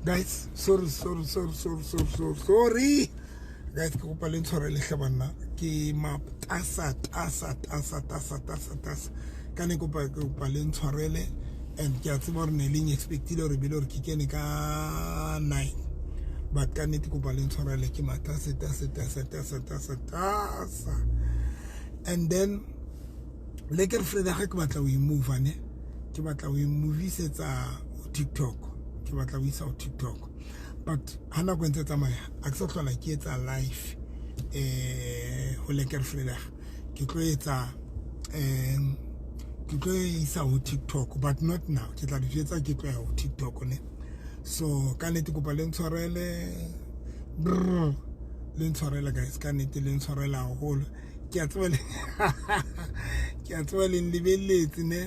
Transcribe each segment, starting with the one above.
Guys, sorry, sorry, sorry, sorry, sorry, sorry, sorry. Guys, ke kopa le ntshwarele hle banna. Ke matasa tasa tasa tasa tasa tasa. Ka ne kopa ke kopa le ntshwarele and ke a tseba hore ne le expectile hore bile hore ke kene ka 9. But ka nnete kopa le ntshwarele ke matasa tasa tasa tasa tasa tasa. And then le ke re Vrydag ke batla ho e move ne. Ke batla ho e movisetsa ho TikTok. Ke batla ho isa ho TikTok. But ha nako e ntse tsamaya a ke sa hlola ke etsa live ho Lekker Vrydag. Ke tlo etsa ke tlo isa ho TikTok, but not now. Ke tla di jwetsa ke tlo ya ho TikTok ne. So ka nnete kopa le ntshwarele, brr, le ntshwarele guys, ka nnete le ntshwarele haholo. Ke a tseba le ke a tseba le nlebelletse ne,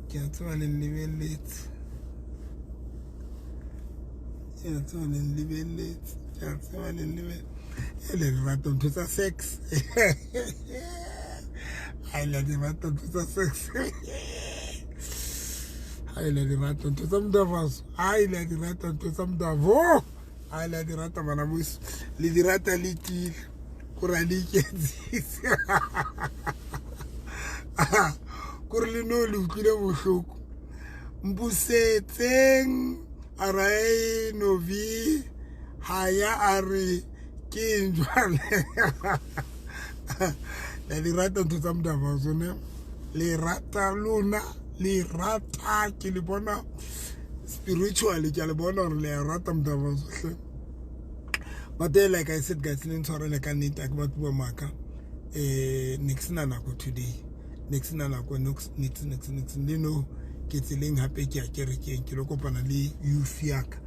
ke a tseba le nlebelletse, ke a tseba le nlebelletse, ke a tseba le nlebelletse. E le rata ntho tsa sex, ha le di rata ntho tsa sex, ha le di rata ntho tsa mdavaso, ha le di rata ntho tsa mdavo, ha le di rata bana boso, le di rata le tile gore a le iketsise kore le no le utlwile bohloko. Mpusetseng a rae Novi ha ya a re ke eng jwale. Le di rata ntho tsa mdavaso ne, le rata lona, le rata, ke le bona spiritually, ke a le bona hore le a rata mdavaso hle. But then, like I said guys, le ntshwarele ka nnete, ha ke batle bua maaka. Ne ke sena nako today, ne ke sena nako, nix nix nix nix. Le no ke tseleng hape ke ya kerekeng, ke lo kopana le youth ya ka,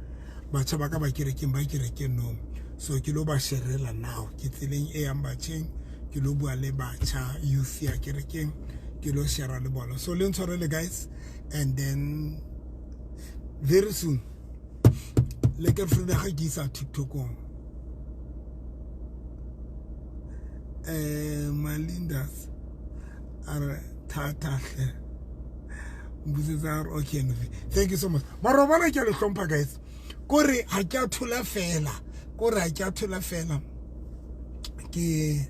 batjha ba ka ba kerekeng, ba kerekeng no. So ke lo ba sherela now, ke tseleng e yang batjheng, ke lo bua le batjha, youth ya kerekeng, ke lo share le bona. So le ntshwarele guys, and then very soon Lekker Vrydag ga ke isa TikTokong. Malindas a re thata hle, mbusetsa a re okay Novi, thank you so much. Mara bona ke a le hlompha guys, kore ha ke a thola fela, kore ha ke a thola fela, ke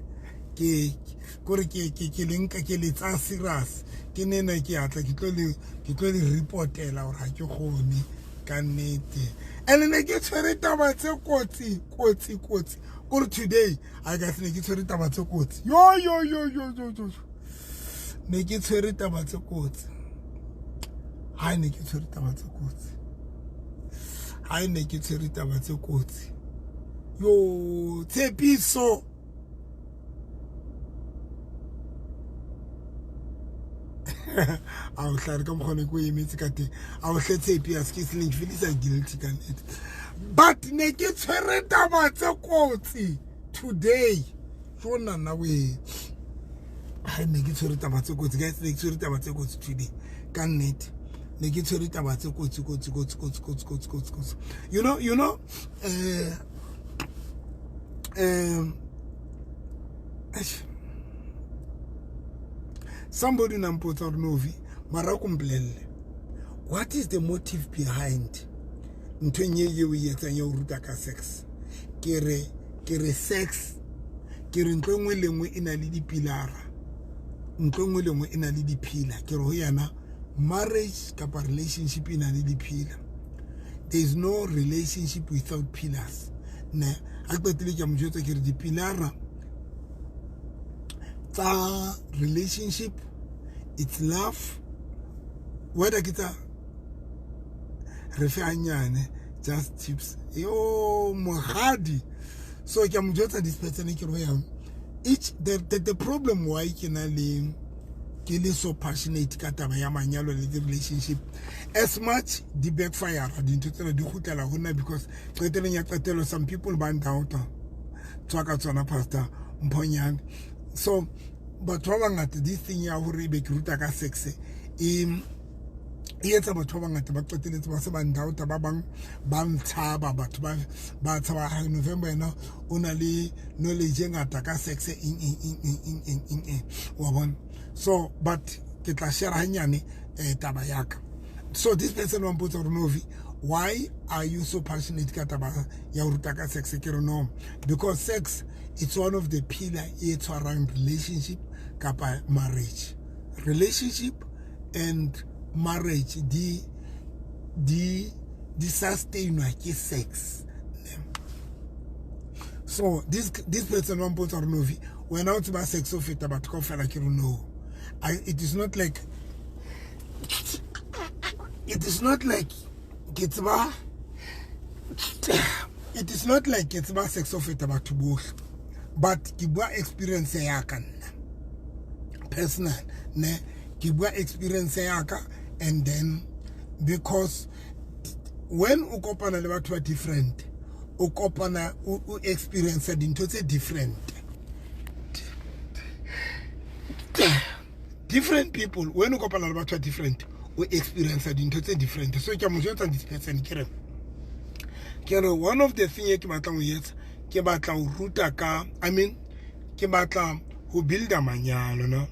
kore ke le nka ke le tsaya serious. Ke nena ke atla ke tlo le reportela hore ha ke kgone ka nnete. And ne ke tshwere taba tse kotsi kotsi kotsi, kore today I guess ne ke tshwere taba tse kotsi. Yo yo yo yo yo yo, ne ke tshwere taba tse kotsi. Ha ne ke tshwere taba tse kotsi, ha ne ke tshwere taba tse kotsi. Yo tshepiso a o hlare ka mokgwa ne ke o emetse ka teng, a o hle tshepi a se ke se leng feelisa guilty ka nnete, but ne ke tshwere taba tse kotsi today. Jo nna we, ha ne ke tshwere taba tse kotsi guys, ne ke tshwere taba tse kotsi today ka nnete, ne ke tshwere taba tse kotsi kotsi kotsi kotsi kotsi kotsi kotsi kotsi. You know, somebody nampotsa gore, "Novi, mara ko mpolelle, what is the motive behind nthong e eo e etsang ya ho ruta ka sex?" Ke re sex, ke re ntlo e nngwe le nngwe e na le dipilara, ntlo e nngwe le nngwe e na le di-pillar. Ke re ho yana marriage kapa relationship e na le di-pillar. There is no relationship without pillars ne. Ha qetile ke a mo jwetsa, ke re dipilara tsa relationship, it's love, whether ke tsa re fe hanyane, just tips yo mohadi. So ke a mo jwetsa this person, ke re ho yang each the problem why ke na le ke le so passionate ka taba ya manyalo le di-relationship, as much di backfire, dintho tsena di kgutlela ho nna, because qetelong ya qetelo some people ba ndouta tswa ka tsona, Pastor Mphonyane. So batho ba bangata, this thing ya hore ebe ke ruta ka sex e etsa batho ba bangata ba qeteletse ba se ba ndouta, ba bang ba ntshaba, batho ba tshaba ha November yena o na le knowledge e ngata ka sex, eng eng eng eng eng eng eng eng, wa bona. So but ke tla share hanyane taba ya ka. So this person wa mpotsa gore, "Novi, Why are you so passionate ka taba ya ho ruta ka sex? Ke re no, because sex, it's one of the pillar e tshwarang relationship kapa marriage. Relationship and marriage di sustainwa ke sex. So this person wa mpotsa gore, "Novi, wena o tseba sex o feta batho kaofela?" Ke re no, it is not like ke tseba, it is not like ke tseba sex o feta batho bohle, but ke bua experience ya ka nna personal ne. Ke bua experience ya ka, and then because when o kopana le batho ba different, o kopana o experience dintho tse different, different people. When o kopana le batho ba different, o experience dintho tse different. So ke a mo jwetsa this person, ke re one of the thing e ke batlang ho etsa, ke batla ho ruta ka, I mean, ke batla ho builda manyalo no.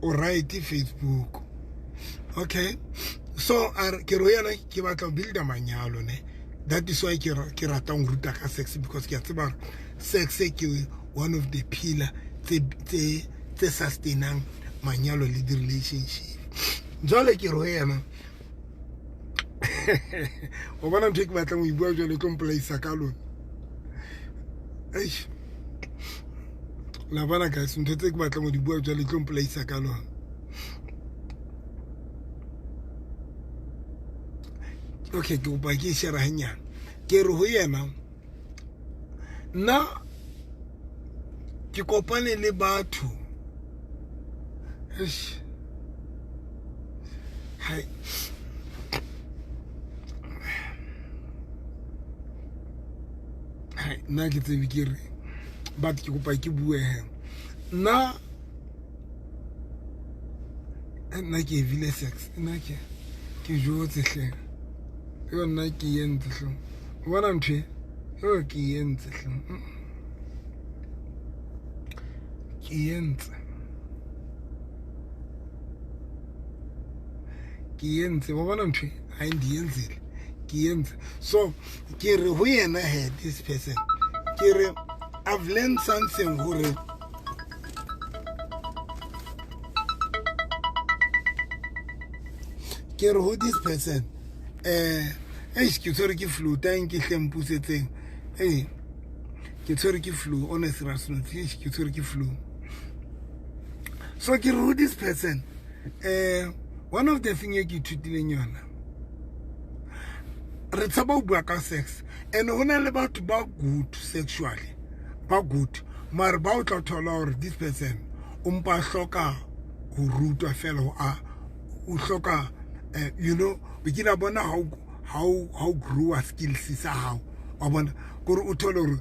O right, Facebook. Okay, so ke re ho yena ke batla ho builda manyalo ne. That is why ke ratang ho ruta ka sex, because ke a tseba sex ke one of the pillar tse sustainang manyalo le di-relationship. Jwale ke re ho yena, o bona ntho e ke batlang ho e bua jwale e tlo mpolaisa ka lona. Eish, la bona guys, ntho tse ke batlang ho di bua jwale e tlo mpolaisa ka lona. Okay, ke kopa ke e share hanyane. Ke re ho yena, nna ke kopane le batho. Eish, hai hai, nna ke tsebe ke re, but ke kopa ke bue he. Nna ke evile sex, nna ke jotse hle. Yo, nna ke entse hle. O bona ntho e yo, ke entse hle. Ke entse, ke entse. Wa bona ntho e ha ndiyenzile, ke entse. So ke re ho yena he, this person, ke re I've learned something hore ke re ho this person, eish, ke tshwere ke flu. Tang ke hle mpusetseng. Ee, ke tshwere ke flu, on a serious note. Eish, ke tshwere ke flu. So ke re ho this person, one of the thing e ke ithutileng yona, re tshaba ho bua ka sex, and ho na le batho ba good sexually, ba good, mare ba o tla thola hore this person o mpa hloka ho rutwa fela, ho a o hloka, o kile bona how grow skills sa hao, wa bona, kore o thole hore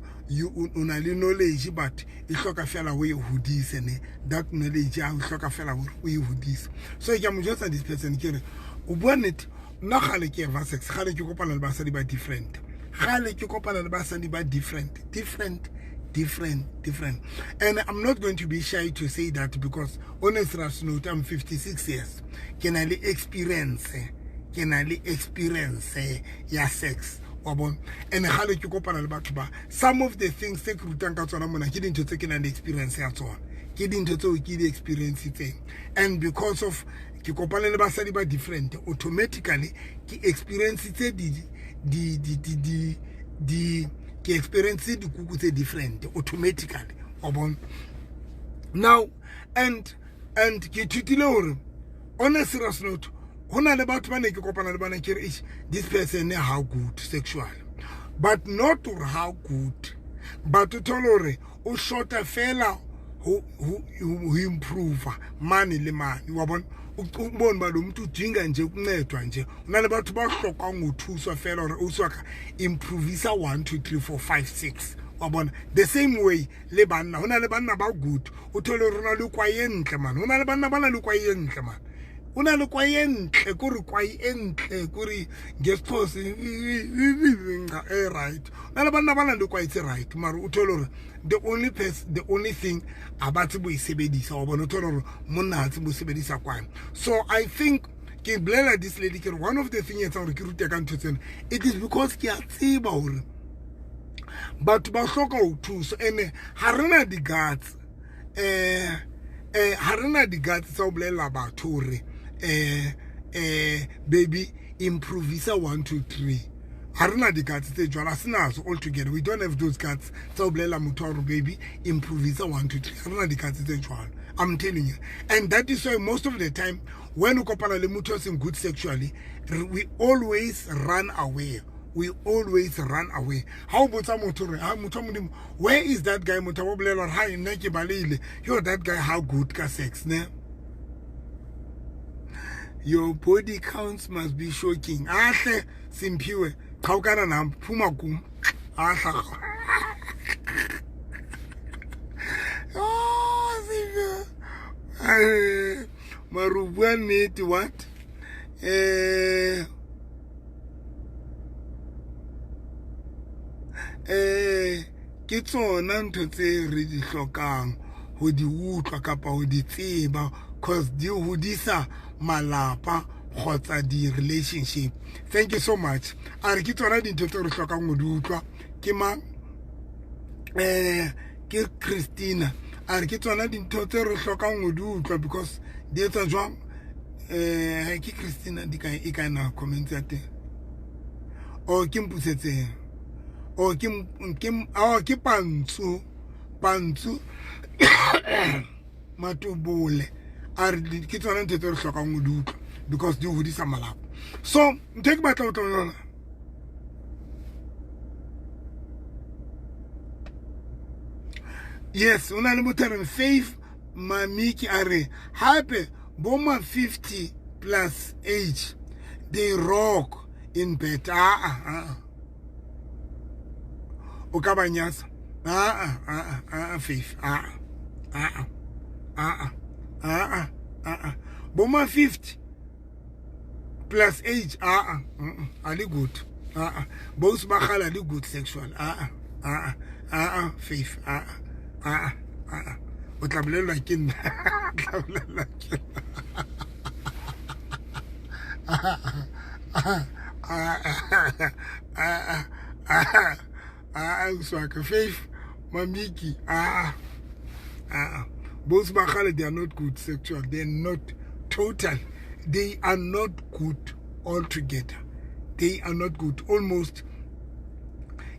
o na le knowledge, but e hloka fela o e hodise ne. That knowledge ya o hloka fela hore o e hodise. So ke a mo jwetsa this person, ke re o bua nnete, nna kgale ke eva sex, kgale ke kopana le basadi ba different, kgale ke kopana le basadi ba different, different, different, different, and I'm not going to be shy to say that, because on a serious note, I'm 56 years, ke na le experience, ke na le experience ya sex, wa bona. And kgale ke kopana le batho ba, some of the things tse ke rutang ka tsona mona ke dintho tse ke nang le experience ya tsona, ke dintho tseo ke di experience-itseng. And because of ke kopane le basadi ba different, automatically ke experience tse di ke experience dikuku tse different automatically, wa bona. Now and ke ithutile hore on a serious note, ho na le batho ba ne ke kopana le bona, ke re eish, this person how good sexual, but not hore how good, but o thole hore o shota fela ho improve mane le mane, wa bona. O bone ba lo motho udinga nje ukuncedwa nje. O na le batho ba hlokang ho thuswa fela hore o ka improvisa 1 2 3 4 5 6, wa bona. The same way le banna, ho na le banna ba good, o thole hore o na le kwae e ntle man, ho na le banna ba na le kwae e ntle man, o na le kwae e ntle, kore kwae e ntle, kore ngesiXhosa e right. O na le banna ba nang le kwae tse right, mara o thole hore the only person, the only thing, a ba tsebe ho e sebedisa, wa bona. O thole hore monna ha tsebe ho sebedisa kwae. So I think Ke bolela this lady ke re one of the thing etsang hore ke rute ka ntho tsena, it is because ke a tseba hore batho ba hloka ho thusa, ene ha rena di-guts, ha rena di-guts tsa ho bolella batho hore baby improvisa 1 2 3. Ha rena di-guts tse jwalo, ha se nazo altogether. We don't have those guts tsa ho bolella motho hore baby improvisa 1 2 3. Ha rena di-guts tse jwalo, I'm telling you. And that is why most of the time when o kopana le motho a seng good sexually, we always run away. We always run away. Ha o botsa motho hore ha motho wa Modimo, where is that guy? Motho wa bolela hore ha nna ke baleile. Yo, that guy how good ka sex, ne? Your body counts must be shocking. Ahle Simphiwe, qhaukana nami, phuma kum. Ahla. Oh, Simphiwe. Mara o bua nnete, what? Ke tsona ntho tse re di hlokang ho di utlwa kapa ho di tseba, cause di hodisa malapa kgotsa di-relationship. Thank you so much. A re ke tsona dintho tse re hlokang ho di utlwa. Ke mang? Ke Christina. A re ke tsona dintho tse re hlokang ho di utlwa because di etsa jwang? Ke Christina di kae, e kae na comments ya teng? Oh, ke mpusetseng. Oh, ke Pantsu. Pantsu Matobole. A re ke tsona ntho tse re hlokang ho di utlwa because di hodisa malapa. So ntho e ke batla ho tla yona, yes, o na le motho a reng Faith Mamiki a re hape bo ma 50 plus age they rock in bed. O ka ba nyatsa. Faith. Bo ma 50 plus age, a le good. Both ba kgale le good sexual. Faith. O tla bolellwa ke nna. Tla bolellwa ke nna. Uswaka Faith Mamiki. Both ba kgale, they are not good sexual. They are not total. They are not good altogether. They are not good. Almost.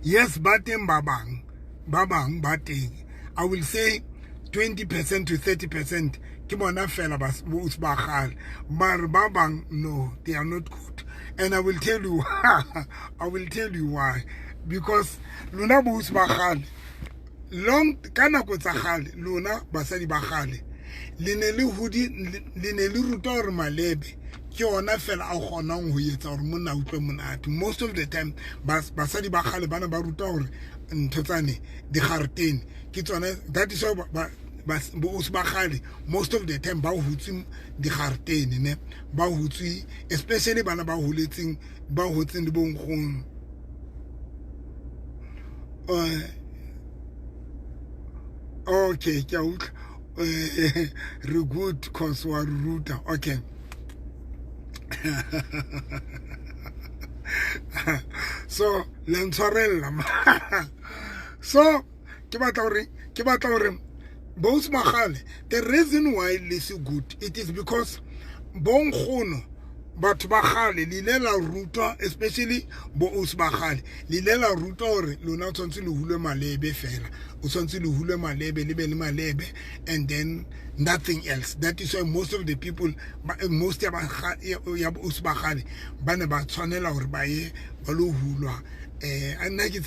Yes, ba teng ba bang. Ba bang ba teng. I will say 20% to 30% ke bona fela ba kgale. Mara ba bang, no, they are not good. And I will tell you, I will tell you why. Because lona bo ba kgale, long ka nako tsa kgale, lona basadi ba kgale, le ne le hodi, le ne le ruta hore malebe ke ona fela a kgonang ho etsa hore monna a utlwe monate. Most of the time basadi ba kgale bana ba ruta hore ntho tsane di garetene ke tsona. That is why bo ba kgale most of the time ba hutse di garetene, ne ba hutse, especially bana ba holetseng, ba hotseng le bonkgono. Okay, ke a utlwa. Re good cause wa ruta. Okay. So le ntshwarella. So ke batla hore both ba kgale, the reason why le se good, it is because bonkgono batho ba kgale le ile la rutwa, especially bo ausi ba kgale, le ile la rutwa hore lona o tshwanetse le hulwe malebe fela, o tshwanetse le hulwe malebe, le be le malebe, and then nothing else. That is why most of the people, most ya bo ausi ba kgale ba ne ba tshwanela hore ba ye ba lo hulwa. Nna ke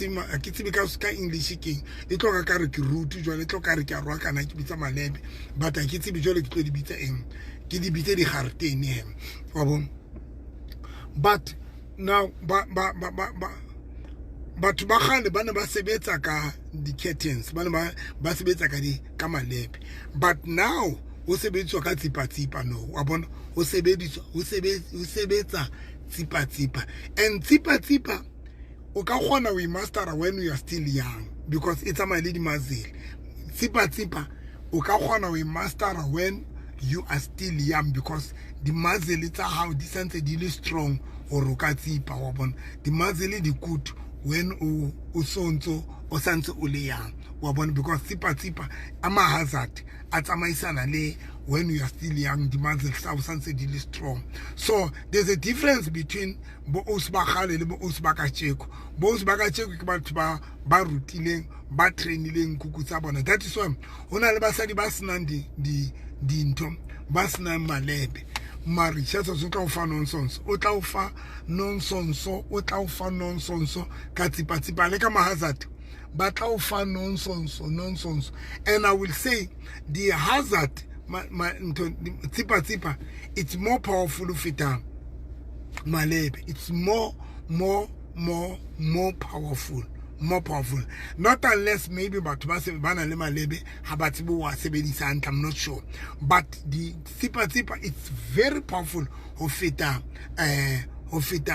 tsebe ka English keng, e tlo ka re ke root jwale, e tlo ka re ke a rwakana ke bitsa malebe, but ha ke tsebe jwale ke tlo di bitsa eng, ke di bitse di garetene he, wa bona. But now batho ba kgale ba ne ba sebetsa ka di-curtains, ba ne ba sebetsa ka malebe, but now ho sebediswa ka tsipa-tsipa. No, wa bona, ho sebediswa, ho sebetsa tsipa-tsipa, and tsipa-tsipa o ka kgona ho mastera when you are still young, because e tsamaya le di-muscle. Tsipa-tsipa o ka kgona ho mastera when you are still young, because di-muscle tsa hao di santse di le strong gore o ka tsipa, wa bona. Di-muscle di good when o sontso o santse o le young, wa bona, because tsipa ama-hazard a tsamaisana le when you are still young, di-muscles tsa hao santse di le strong. So there's a difference between bo ausi ba kgale le bo ausi ba kajeko. Bo ausi ba kajeko ke batho ba rutileng, ba trainileng kuku tsa bona. That is why ho na le basadi ba senang dintho, ba senang malebe, mare tšhetso o tla o fa nonsense, o tla o fa nonsense, o tla o fa nonsense ka tsipa-tsipa le ka ma-hazard, ba tla o fa nonsense, nonsense. And I will say the hazard tsipa-tsipa, it's more powerful ho feta malebe. It's more more more more powerful, more powerful. Not unless maybe batho ba se ba na le malebe ha ba tsebe wa sebedisa hantle, I'm not sure, but the tsipa-tsipa, it's very powerful ho feta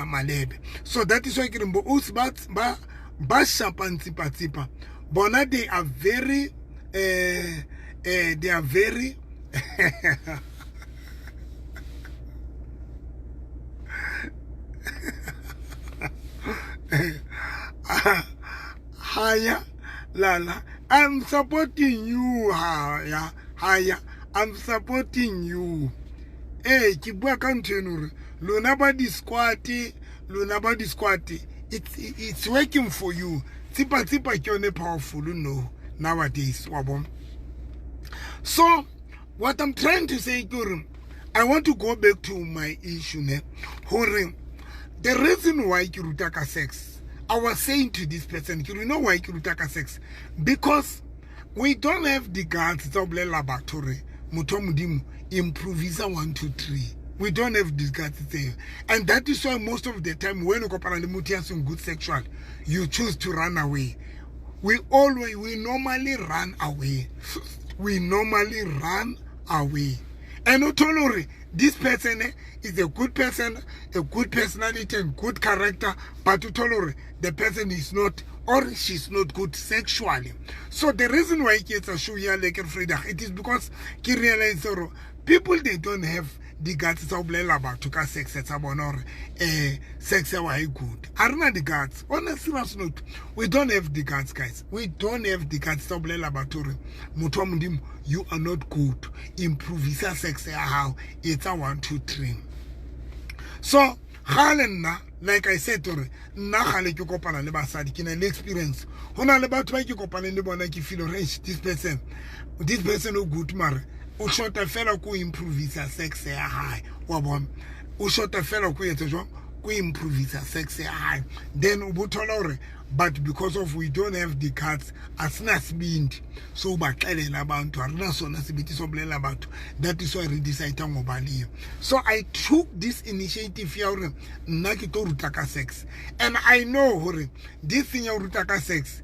malebe. So that is why ke reng bo ausi ba shapang tsipa-tsipa bona, they are very they are very haya lala, I'm supporting you. Haya haya, I'm supporting you. Eh, ke bua ka ntho eno hore lona ba di-squat, lona ba di-squat, it's working for you. Tsipa tsipa ke yone powerful no nowadays, wa bona. So what I'm trying to say ke hore I want to go back to my issue ne, hore the reason why ke ruta ka sex, I was saying to this person, you know why ke ruta ka sex? Because we don't have the guts tsa ho bolella batho hore motho wa Modimo improvisa 1 2 3. We don't have these guts there. And that is why most of the time when you kopana le motho ya seng good sexual, you choose to run away. We normally run away. We normally run away. And o thole hore this person is a good person, a good personality and good character, but o thole hore the person is not, or she's not good sexually. So the reason why ke etsa show ya Lekker Vrydag, it is because ke realize hore people, they don't have the guts tsa ho bolella batho ka sex tsa bona hore sex ya wa e good. A rena the guts. On a serious note, we don't have the guts, guys. We don't have the guts tsa ho bolella batho hore motho wa Modimo, you are not good. Improvisa sex ya hao. Etsa 1 2 3. So gale nna, like I said hore nna gale ke kopana le basadi, ke na le experience. Ho na le batho ba ke kopaneng le bona, ke feel hore this person o good, mare o shota fela ko improvisa sex ya hae, wa bona. O shota fela ko etsa jwang, ko improvisa sex ya hae. Then o bo thola hore but because of we don't have the cards, asina sibindi, so ba xelela abantu, ha rena sona sebete so bolela batho. That is why re decide go baleha. So I took this initiative ya hore nna ke tlo ruta ka sex, and I know hore this thing ya ho ruta ka sex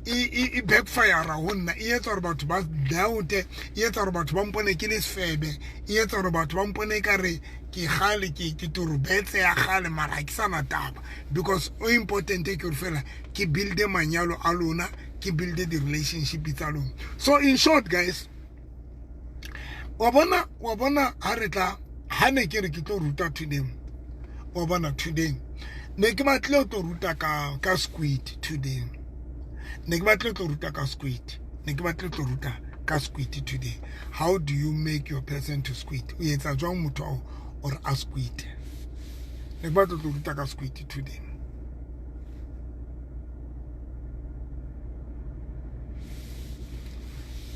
e backfire ho nna, e etsa hore batho ba doubt, e etsa hore batho ba mpone ke le sefebe, e etsa hore batho ba mpone ka re ke kgale, ke torobetse ya kgale, mara ha ke sana taba. Because o important ke hore fela ke build manyalo a lona, ke build the relationship tsa lona. So in short guys, wa bona ha re tla, ha ne ke re ke tlo ruta today, wa bona today ne ke batle ho tlo ruta ka squid today. Ne ke batle tlo ruta ka squid. Ne ke batle tlo ruta ka squid today. How do you make your person to squid? O etsa jwang motho ao or a squid? Ne ke batle tlo ruta ka squid today.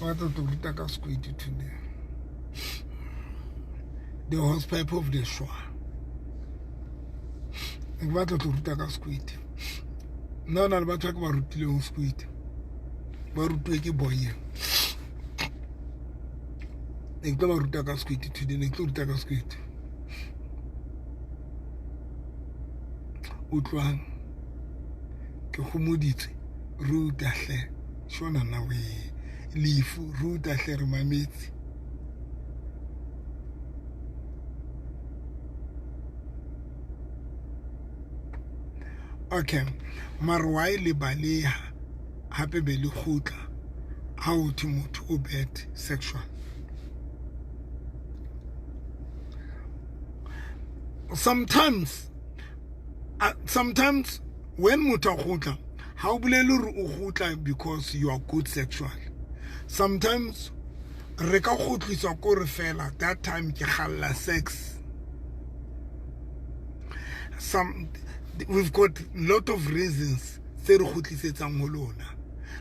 Batle tlo ruta ka squid today. The horsepipe of the shore. Ne ke batla tlo ruta ka squid. Nna na le batho ba ke ba rutileng squid, ba rutuwe ke boye. Ne ke tlo ba ruta ka squid today, ne ke tlo ruta ka squid. Utlwang, ke gomoditswe, ruta hle, shona nna we, lefu, ruta hle re mametse. Okay, mara why le baleha hape be le kgutla ha ho thwe motho o bad sexual? Sometimes when motho a kgutla, ha o bolele hore o kgutla because you are good sexual. Sometimes re ka kgutliswa ko re fela that time ke kgalla sex. Some we've got lot of reasons tse re kgutlisetsang ho lona,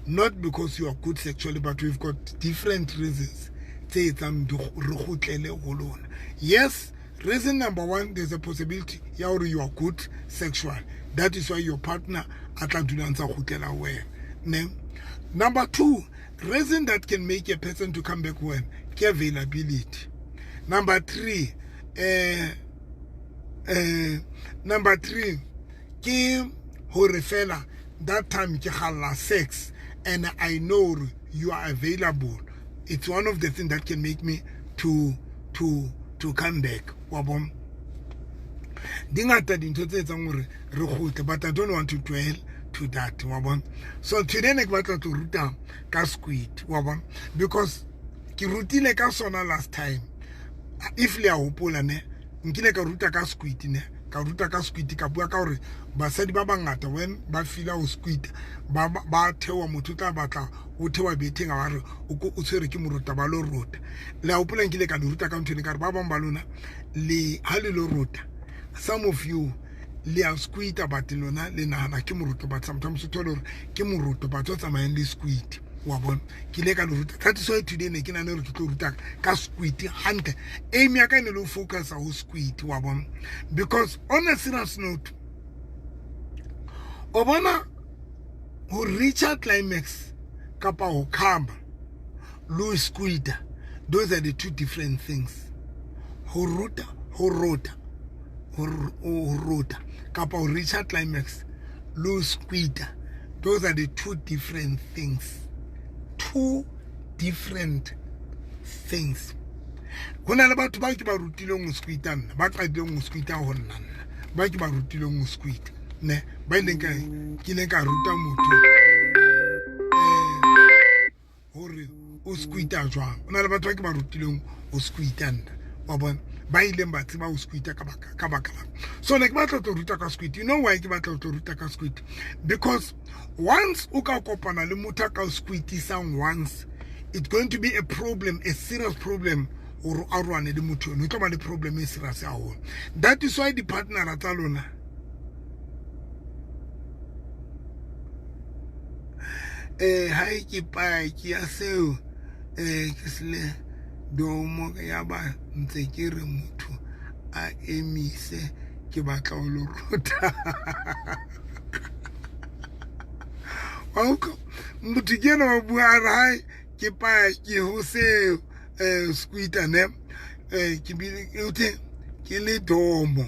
not because you are good sexually, but we've got different reasons tse etsang re kgutlele ho lona. Yes, reason number one, there's a possibility ya hore you are good sexual. That is why your partner a tla dula ntsa kgutlela ho wena, ne. Number two reason that can make a person to come back when ke availability. Number three, number three ke hore fela that time ke kgalla sex and I know you are available. It's one of the things that can make me to come back. Wa bona, di ngata dintho tse etsang hore re kgutle, but I don't want to dwell to that, wa bona. So today ne ke batla to ruta ka squid, wa bona, because ke rutile ka sona last time. If le a hopola, ne nkile ka ruta ka squid, ne ka ruta ka squid, ka bua ka hore basadi ba bangata when ba feel ho squid ba thewa, motho tla batla o thewa betheng, a re o tshwere ke morota, ba lo rota. Le a hopola nkile ka le ruta ka ntho ene, ka re ba bang ba lona le ha le lo rota, some of you le a squid, but lona le nahana ke moroto, but sometimes o thole hore ke moroto but o tsamayang le squid, wa bona. Ke ile ka le ruta. That is why today ne ke nahana hore ke tlo ruta ka squid hantle. Aim ya ka ne le ho focus ho squid, wa bona, because on a serious note, o bona ho reach a climax kapa ho khamba lo squid, those are the two different things. Ho ruta, ho rota, ho rota kapa ho reach a climax lo squid, those are the two different things. Two different things. Ho na le batho ba ke ba rutileng ho squita nna, ba qadileng ho squita ho nna nna, ba ke ba rutileng ho squita, ne ba ileng ka ke ile ka ruta motho hore o squita jwang. Ho na le batho ba ke ba rutileng ho squita nna, wa bona, ba ileng ba tseba ho squita ka baka la. So ne ke batla ho ruta ka squid. You know why ke batla ho ruta ka squid? Because once o ka kopana le motho a ka o squitisang once, it's going to be a problem, a serious problem, hore a rwane le motho eno. O tlo ba le problem e serious haholo. That is why di-partnera tsa lona ha ke paki ya seo, ke sele domo ya ba ntse ke re motho a emise ke batla ho lo rota. Motho ke ena wa bua a re hai ke paki ho seo, squita ne, ke bile ke le domo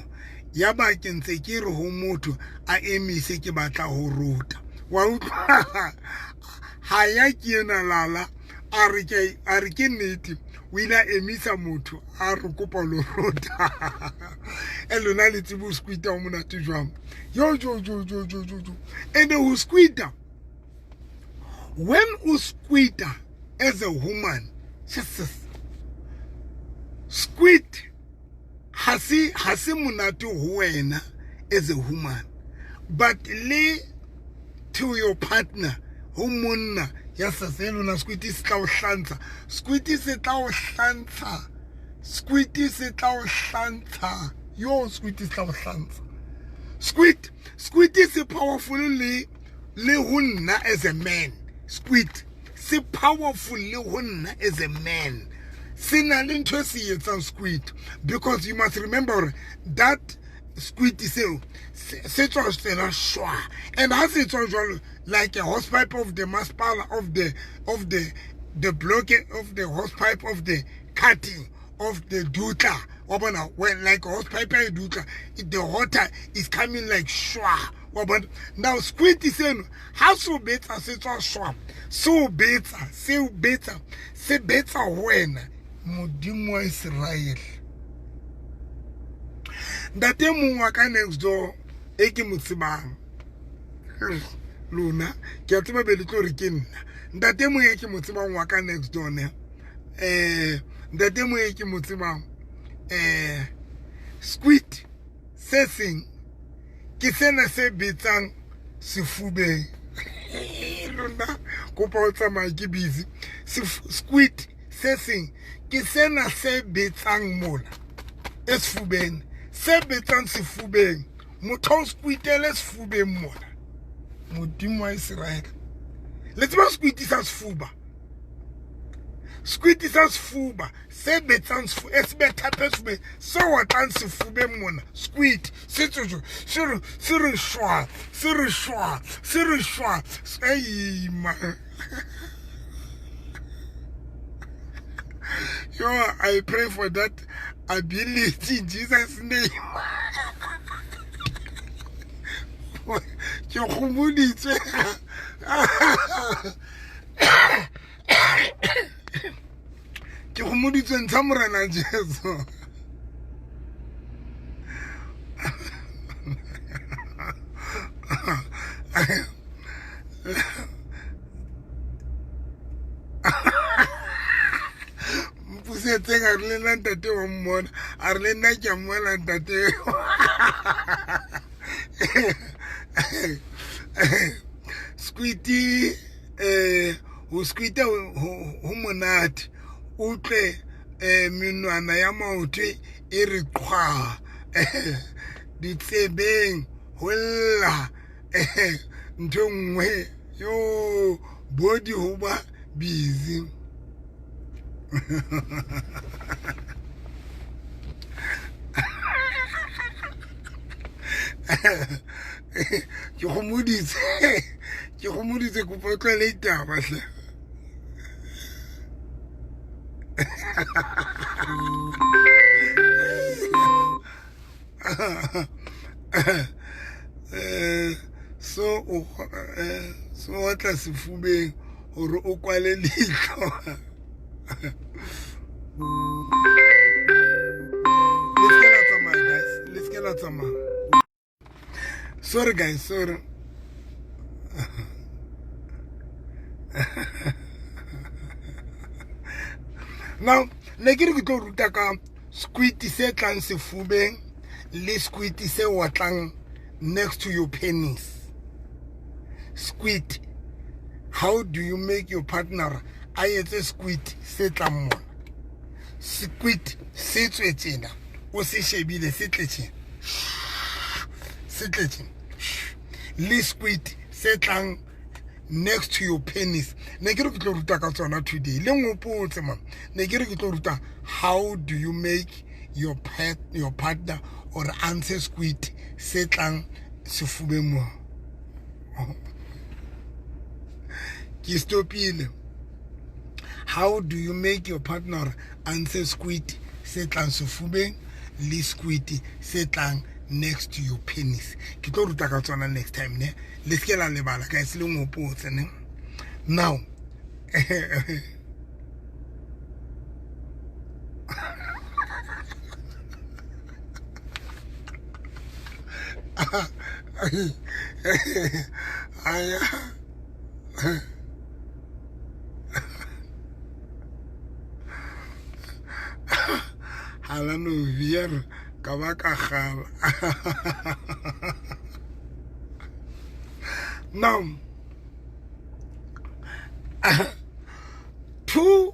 ya ba ke ntse ke re ho motho a emise ke batla ho rota. Wa utlwa? Ha ya ke ena lala a re ke nnete, o ile a emisa motho a re kopa lo rota. E lona le tsebe ho squita ho monate jwang. Yo jo jo jo jo jo jo. And ho squita, when o squita as a woman, Jesus, squid ha se monate ho wena as a woman, but le to your partner ho monna ya se lona squid se tla o hlantsha, squid se tla o hlantsha, squid se tla o hlantsha, yo squid se tla o hlantsha. Squid se powerful le ho nna as a man. Squid se powerful le ho nna as a man. Se na le ntho e se etsang squid, because you must remember that squid seo se tswa tsena shwa, and ha se tswa jwalo like a hosepipe of the masipala of the block of the hosepipe of the cutting of the dutla, wa bona, when like hosepipe ya dutla, the water is coming like shwa, wa bona. Now squid seno ha so betsa se tswa shwa, so betsa se betsa se betsa ho wena. Modimo wa Israel. Ntate mong wa ka next door e ke mo tsebang lona, ke a tseba be le tlo re ke nna. Ntate mong e ke mo tsebang wa ka next door ne, ntate mong e ke mo tsebang, squid se seng ke sena se betsang sefubeng. Lona kopa o tsamaya ke busy. Squid se seng ke sena se betsang mona e sefubeng, se betsang sefubeng. Motho o squitele sefubeng mona. Modimo wa Israel. Le tseba squid sa sefuba? Squid sa sefuba se betsang se bethape sefubeng, se otlang sefubeng mona. Squid se tsotso se re shwa, se re shwa, se re shwa. Ei ma. Yo, I pray for that ability in Jesus' name. Ke gomoditswe. Ke gomoditswe ntsha Morena Jesu. Mpusetseng a re le nna ntate wa mmona, a re le nna ke a mmona ntate. Squiddy ho squidda ho monate, utlwe menwana ya maoto e re qhwa ditsebeng ho lla ntho nngwe yo body ho ba busy. Ke gomoditse, ke gomoditse kopo tlwele itaba hle. So o so otla sefubeng hore o kwale leihlo. Le se la tsamaya guys, le se la tsamaya. Sorry guys, sorry. Now, ne ke re ke tlo ruta ka squid se tlang sefubeng le squid se otlang next to your penis. Squid. How do you make your partner a etse squid se tlang mona? Squid se tswe tjena, o se shebile se tle tjena, se tle tjena. Le squid se tlang next to your penis. Ne ke re ke tlo ruta ka tsona today. Le ngopotse man. Ne ke re ke tlo ruta how do you make your your partner or answer squid se tlang sefubeng mo. Ke stopile. How do you make your partner answer squid se tlang sefubeng le squid se tlang next to your penis? Ke tlo ruta ka tsona next time ne. Le se ke la lebala guys, le ngopotse ne. Now Hala no vier ka ba ka gala. Now two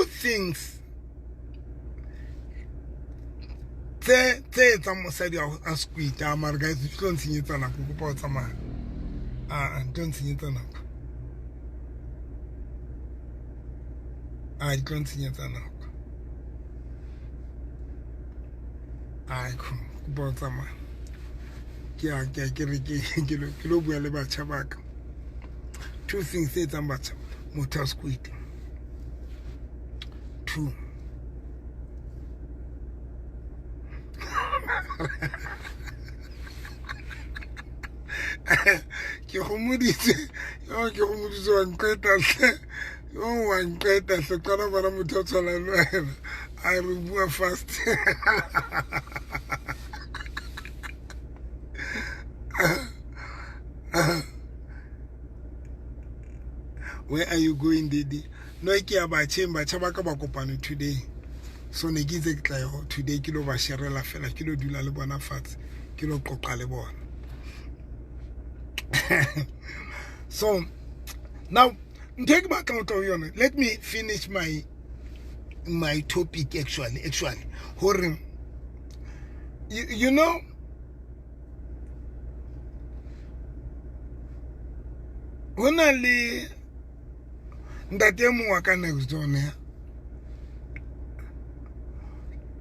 things tse etsang mosadi a squita. Mara guys, di tlo ntshenyetsa nako, kopa o tsamaya. A tlo ntshenyetsa nako. A di tlo ntshenyetsa nako. Ai kopa o tsamaya. Ke a ke re ke lo bua le batjha ba ka. Two things tse etsang batjha motho a squita. Two. Ke gomoditse, yo ke gomoditse wa nqeta hle. Yo wa nqeta hle, qala bona motho a tshwanang le wena. A re bua fast. Where are you going, Didi? No ke ya batjheng, batjha ba ka ba kopane today. So ne ke itse ke tla yo today ke lo ba sharela fela, ke lo dula le bona fatshe, ke lo qoqa le bona. So now ntho e ke batlang ho tla ho yona, let me finish my topic actually hore you know, ho na le ntate e mongwe wa ka next door ne,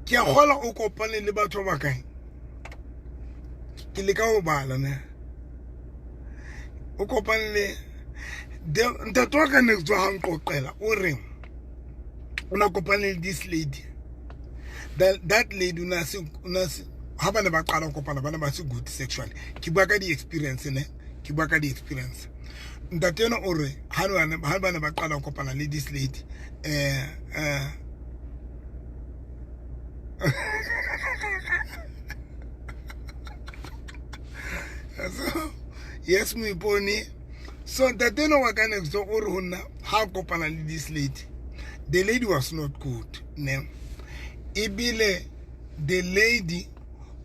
ke a kgola o kopane le batho ba bakae, ke leka ho bala ne, o kopane le ntate wa ka next door. Ha nqoqela o re o na kopane le this lady, that lady o na se ha ba ne ba qala ho kopana, ba ne ba se good sexually. Ke bua ka di-experience ne, ke bua ka di-experience. Ntate ena o re ha ba ne ba qala ho kopana le this lady, so, yes moipone. So ntate ena wa ka next door o re ho nna ha kopana le this lady, the lady was not good ne, ebile the lady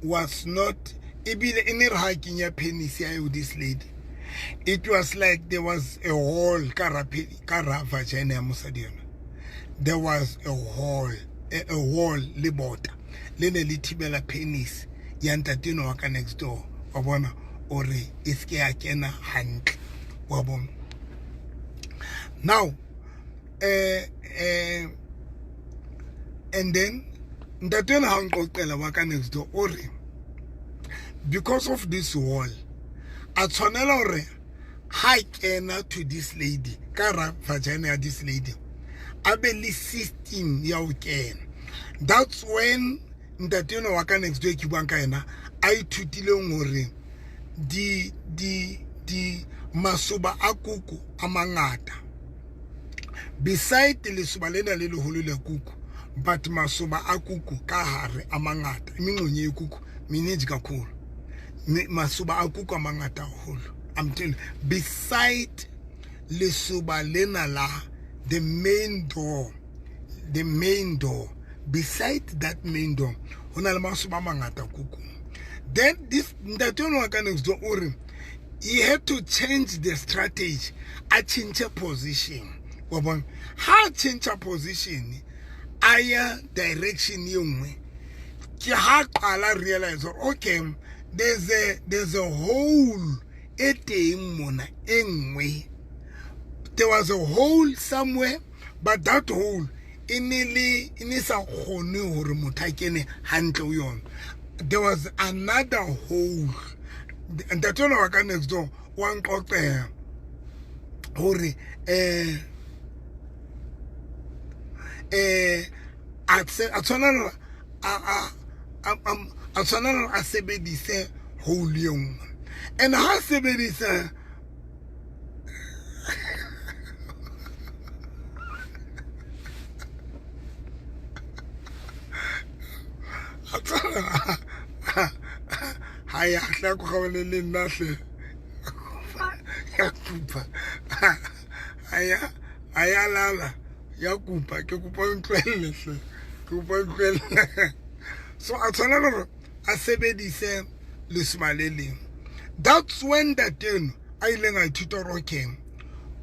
was not, ebile e ne re ha kenya penis ya eo this lady, it was like there was a hole ka ra vagina ya mosadi yona. There was a hole, a wall le bota le ne le thibela penis ya ntate eno wa ka next door, wa bona, o re e se ke ya kena hantle, wa bona. Now and then ntate ena ha nqoqela wa ka next door o re because of this wall a tshwanela hore ha kena to this lady ka ra vagina ya this lady a be le system ya ho kena. That's when ntate ena wa ka next door ke buang ka yena a ithutileng hore di di di masoba a kuku a mangata, beside lesoba lena le leholo la kuku, but masoba a kuku ka hare a mangata, imingxenye yekuku mininzi kakhulu, masoba a kuku a mangata haholo. I'm telling you, beside lesoba lena la the main door, the main door, beside that main door ho na le masoba a mangata kuku. Then this ntate ono wa ka next door o re he had to change the strategy, a change position, wa bona. Ha change position a ya direction e nngwe, ke ha qala realize okay, there's a hole e teng mona e nngwe. There was a hole somewhere, but that hole e ne sa kgone hore motho a kene hantle ho yona. There was another hole. Ntate ona wa ka next door wa nqoqela hore a tshwanela a sebedise hole e nngwe. And ha sebedisa ha ya hla go gaone le nna hle ya kupa, ha ya lala ya kupa, ke kopa ntlwelle hle, ke kopa ntlwelle. So a tshwanela hore a sebedise lesoba le leng. That's when ntate eno a ileng a ithuta hore okay,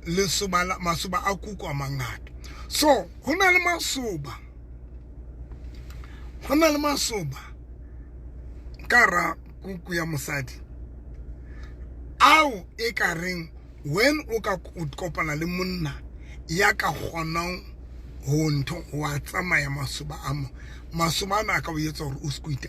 lesoba la masoba a kuku a mangata. So ho na le masoba, ho na le masoba ka ra kuku ya mosadi ao e ka reng when o ka kopana le monna ya ka kgonang ho ntho wa tsamaya masoba a mo, masoba ana a ka o etsa hore o squeeze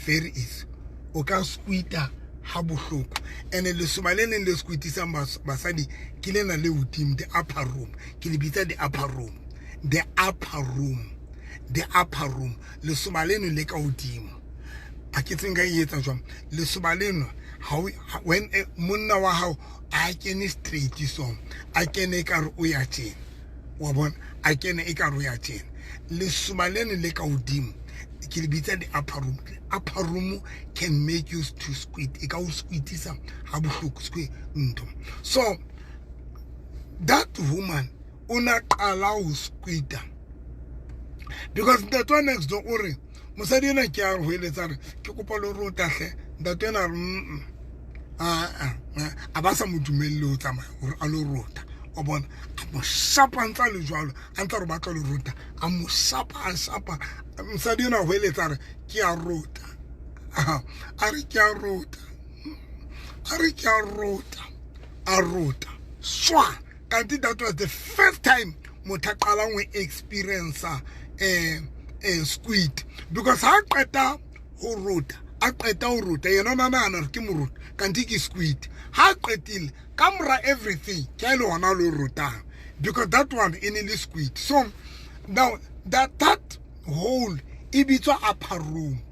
very easy, o ka squeeze ha bohloko. And lesoba le leng le squeezisang basadi ke lena le hodimo, the upper room, ke le bitsa the upper room, the upper room, the upper room. Lesoba leno le ka hodimo, ha ke tsebe nka e etsa jwang. Lesoba leno when monna wa hao a kene straight so, a kene ekare o ya tjena, wa bona, a kene ekare o ya tjena. Lesoba leno le ka hodimo ke le bitsa the upper room. Upper room can make you to squeeze, e ka o squeezisa ha bohloko, squeeze ntho. So that woman o na qala ho squeeze Because ntate wa next door o re mosadi ena ke a re ho eletsa re ke kopa le rota hle. Ntate ena re a ba sa mo dumelle ho tsamaya hore a lo rota. O bona a mo shapa ntsa le jwalo, a ntsa re batla le rota, a mo shapa, a shapa. Mosadi ena ho eletsa re ke a rota. A re ke a rota. A re ke a rota. A rota. Swa. Kanti that was the first time motho a qalang ho experience squid. Because ha qeta ho rota, a qeta ho rota, yena o nahana hore ke moruti, kanti ke squid. Ha qetile ka mora everything, ke a le hona lo rotang. Because that one e ne le squid. So now that hole e bitswa upper room.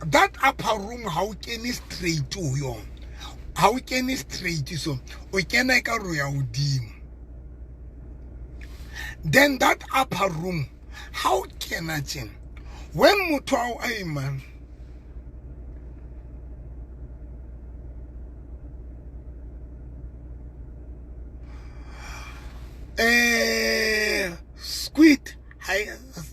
That upper room ha o kene straight ho yona. Ha o kene straight, so o kena ka ro ya hodimo. Then that upper room, how kena tjena? When motho ao a man, squid,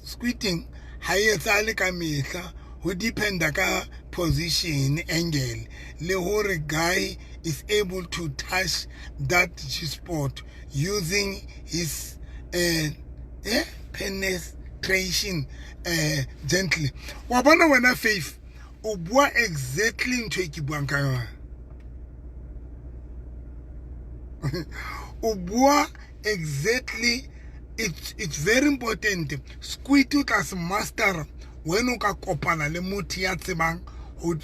squiding ha e etsahale ka mehla, ho dependa ka position, angle, le hore guy is able to touch that G-spot using his penetration gently. Wa bona wena Faith, o bua exactly ntho e ke buang ka yona. O bua exactly. It's very important. Squid o tla se master when o ka kopana le motho ya tsebang ho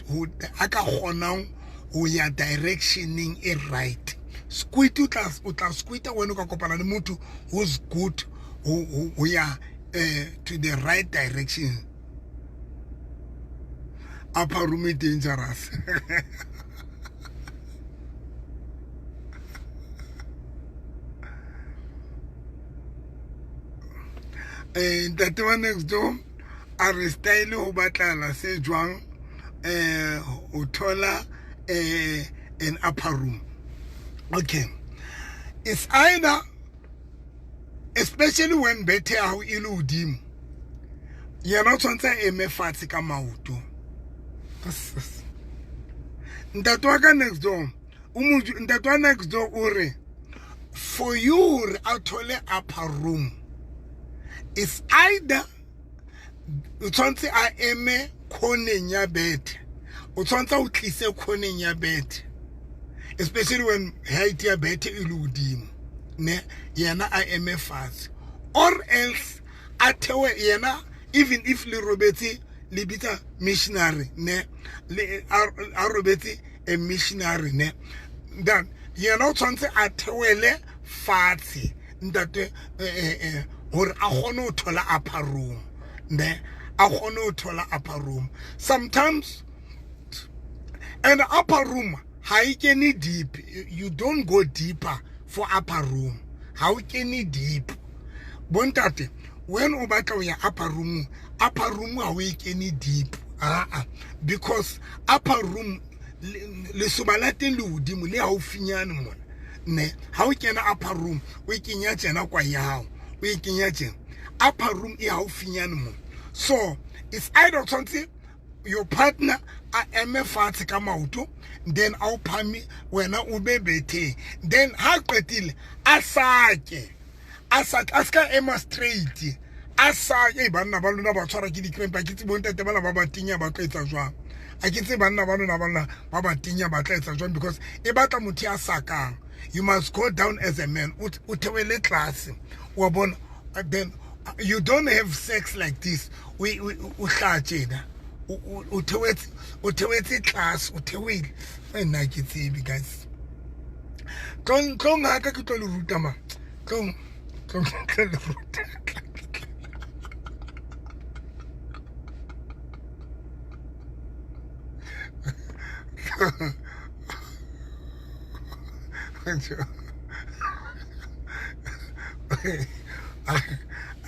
a ka kgonang ho ya directioning e right. Squid o tla squid when o ka kopana le motho who's good ho ya to the right direction. Upper room is dangerous. Ntate wa next door a re style ho batlala se jwang o thola an upper room. Okay, it's either, especially when bethe ya hao e le hodimo, yena o tshwantse a eme fatshe ka maoto. Ntate wa ka next door, ntate wa next door o re for you hore a thole upper room, it's either o tshwantse a eme khoneng ya bethe, o tshwantse o tlise khoneng ya bethe, especially when height ya bethe e le hodimo, ne yena a eme fatshe, or else a thewe yena, even if le robetse le bitsa missionary, ne le a robetse a missionary, ne then yena o tshwantse a thewele fatshe ntate hore a kgone ho thola upper room, ne a kgone ho thola upper room. Sometimes and upper room ha e kene deep. You don't go deeper for upper room. Ha o kene deep. Bontate, when o batla ho ya upper room ha o e kene deep. Because upper room lesoba la teng le hodimo le haufinyane mona, ne ha o kena upper room o kenya tjena kwa ya hao, o e kenya tjena. Upper room e haufinyane mona. So it's either tshwantse your partner a eme fatshe ka maoto, then a o phame wena o be betheng, then ha qetile a sake, a ska ema straight, a sake. Banna ba lona ba tshwara ke di-cramp, a ke tsebe bontate bana ba batinya ba tlo etsa jwang, a ke tsebe banna ba lona ba batinya ba tla etsa jwang, because e batla motho ya sakang. You must go down as a man, o theohele tlase, wa bona. Then you don't have sex like this. O hla tjena, o theohetse tlase, o theohile. Nna ke tsebe guys. Tlong ha ka ke tlo le ruta ma. Tlong tlo le ruta.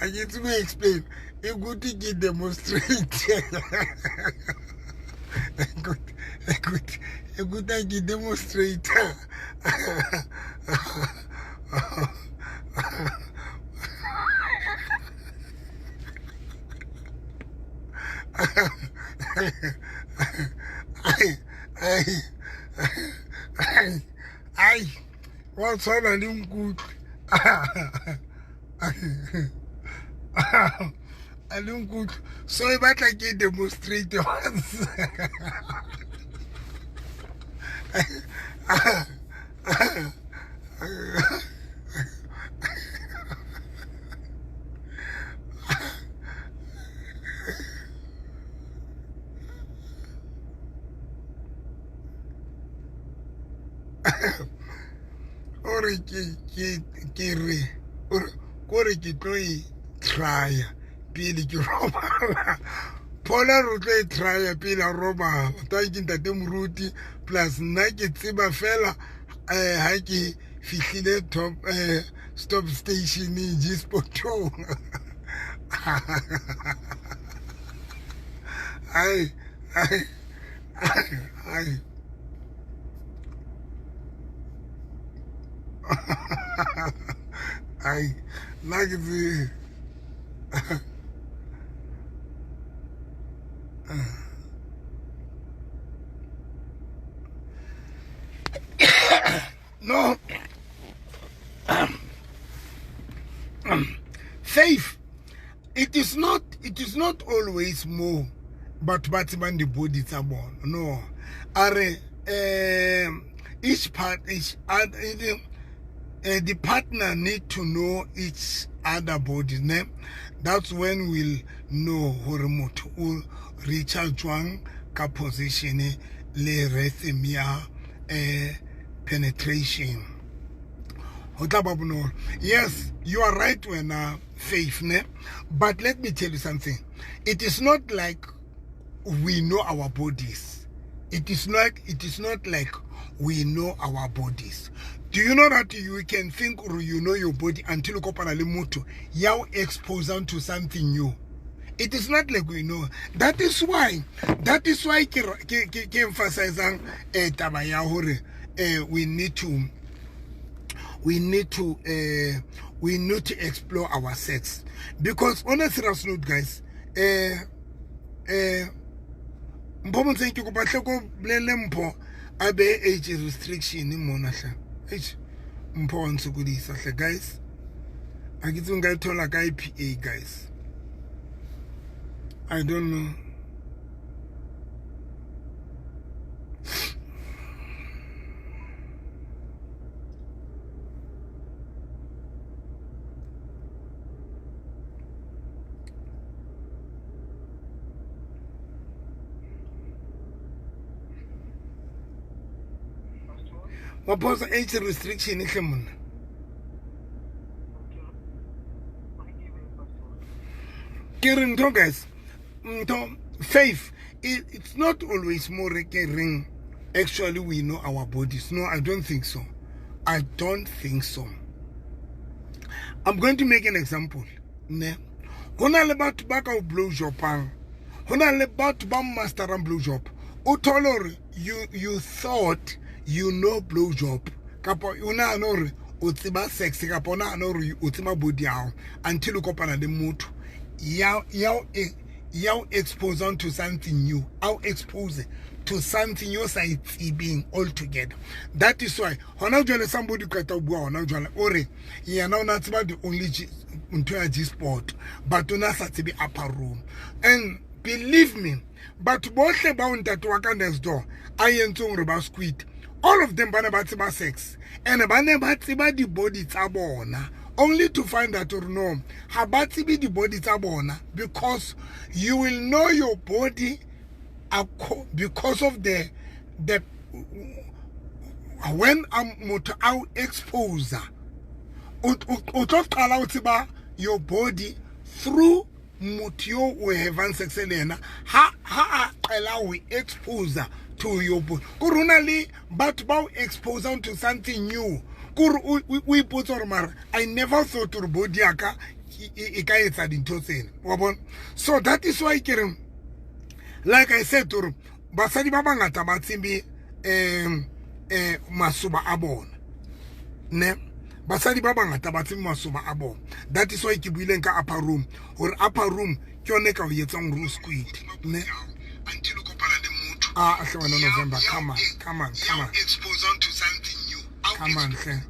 I get to explain. E good to demonstrate. E good to demonstrate. Ai ai ai ai, wa tshwana le nkutlwe, a le nkutlwe. So e batla ke demonstrate once. O re ke re kore ke tlo e trya pele ke robala. Phola re tlo e trya pele a robala. Thank you, ntate moruti. Plus nna ke tseba fela ha ke fihlile top stop station G-spotong. Ai ai ai ai, nna ke tsebe. No, faith, it is not always more batho ba tsebang di-body tsa bona. No, a re each part, each the partner need to know each other body, ne? That's when we'll know hore motho o reacha jwang ka position le rhythm ya penetration, ho tla ba bonolo. Yes, you are right wena, Faith, ne? But let me tell you something. It is not like we know our bodies. It is not like we know our bodies. Do you know that you can think or you know your body until o kopana le motho ya o expose to something new? It is not like we know. That is why ke emphasizang taba ya hore we need to explore our sex, because on a serious note, guys, Mpho Motseng, ke kopa hle ko bolelle Mpho a be age restriction mona hle. Eish, Mpho wa ntshokodisa hle. Guys, a ke tsebe nka e thola kae PA. Guys, I don't know. Wa phosa age restriction hle monna. Ke re ntho, guys, ntho, Faith, it's not always more ke reng actually we know our bodies. No, I don't think so. I don't think so. I'm going to make an example, ne? Ho na le batho ba ka o blow jobang, ho na le batho ba masterang blow job. O thole hore you thought you know blow job, kapa o nahana hore o tseba sex, kapa o nahana hore o tseba body ya hao, until o kopana le motho ya o expose to something new, ao expose to something yo sa e tsebeng altogether. That is why hona jwale somebody qeta ho bua hona jwale, o re yena o na tseba the only ntho ya G spot, but o na sa tsebe upper room. And believe me, batho bohle ba o ntate wa ka next door a entseng hore ba squid, all of them ba ne ba tseba sex and ba ne ba tseba di-body tsa bona, only to find out or no, ha ba tsebe di-body tsa bona, because you will know your body because of the when motho a o expose, o tlo qala o tseba your body through motho yo o havang sex le yena, ha a qela ho expose to your body. Kore ho na le batho ba o expose to something new, kore o ipotse gore mara I never thought gore body ya ka e ka etsa dintho tsena, wa bona? So that is why ke reng, like I said, gore basadi ba bangata ba tsebe masoba a bona, ne? Basadi ba bangata ba tsebe masoba a bona. That is why ke buileng ka upper room, gore upper room ke yone e ka o etsang gore o squid, ne? Until o kopana le motho. Ah, hle wena November, come on, come on, come on. Expose onto something new. Come on, hle.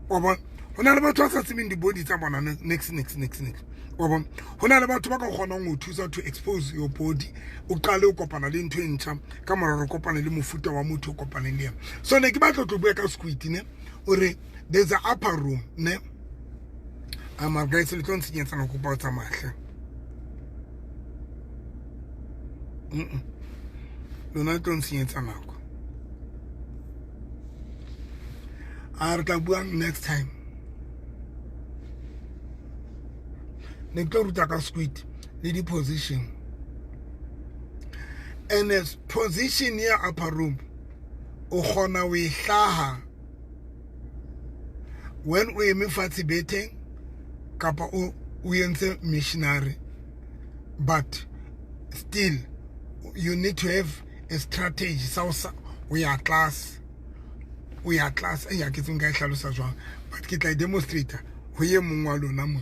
Wa bona? Ho na le batho ba sa tsebeng di-body tsa bona next next next next. Wa bona? Ho na le batho ba ka kgonang ho thusa to expose your body. O qale o kopana le ntho e ntjha ka mora hore o kopane le mofuta wa motho o kopaneng le yena. So ne ke batla ho tlo bua ka squid ne. O re there's a upper room ne. A mara guys le tlo ntshenyetsa nako kopa o tsamaya hle. Lona le tlo ntshenyetsa nako. A re tla buang next time. Ne ke tlo ruta ka squid le di-position. And as position ya upper room o kgona ho e hlaha when o eme fatshe betheng kapa o entse missionary, but still you need to have a strategy sa o ya class, o ya class. E ya ke tseng ka e hlalosa jwang, but ke tla e demonstrate ho ye mong wa lona mo.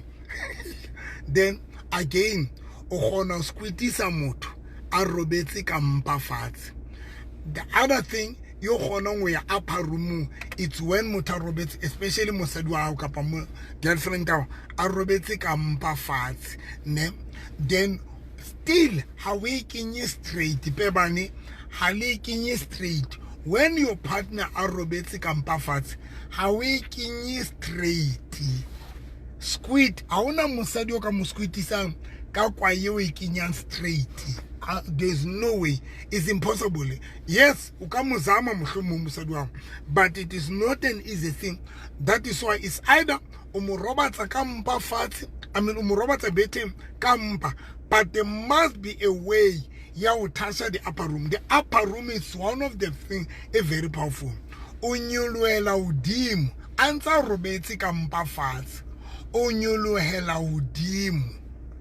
Then again o kgona ho squeetisa motho a robetse ka mpa fatshe. The other thing yo kgonang ho ya upper room, it's when motho a robetse, especially mosadi wa hao kapa girlfriend ya hao a robetse ka mpa fatshe ne. Then still ha o e kenye straight pebane, ha le e kenye straight. When your partner a robetse ka mpa fatshe, ha o e kenye straight. Squid ha ona mosadi o ka mo squidisang ka kwa eo e kenyang straight. There's no way, it's impossible. Yes, o ka mo zama mohlomong mosadi wa hao, but it is not an easy thing. That is why it's either o mo robatsa ka mpa fatshe, I mean o mo robatsa betheng ka mpa, but there must be a way ya ho touch the upper room. The upper room is one of the thing e very powerful. O nyolohela hodimo a ntsa robetse ka mpa fatshe, o nyolohela hodimo.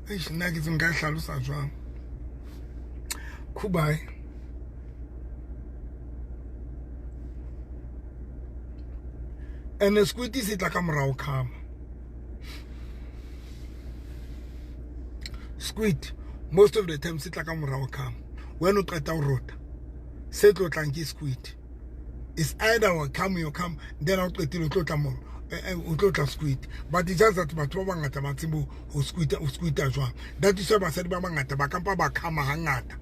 Eish, nna ke tse nka hlalosa jwang. Kubai. And the squid se tla ka morao khama. Squid most of the time se tla ka morao khama. When o qeta ho rota, se tlo tlang ke squid. It's either o come you come, then o qetile o tlo tla mo o tlo tla squid. But it's just that batho ba bangata ba tsebo ho squid, o squid jwang. That is why basadi ba bangata ba kampa ba khama hangata.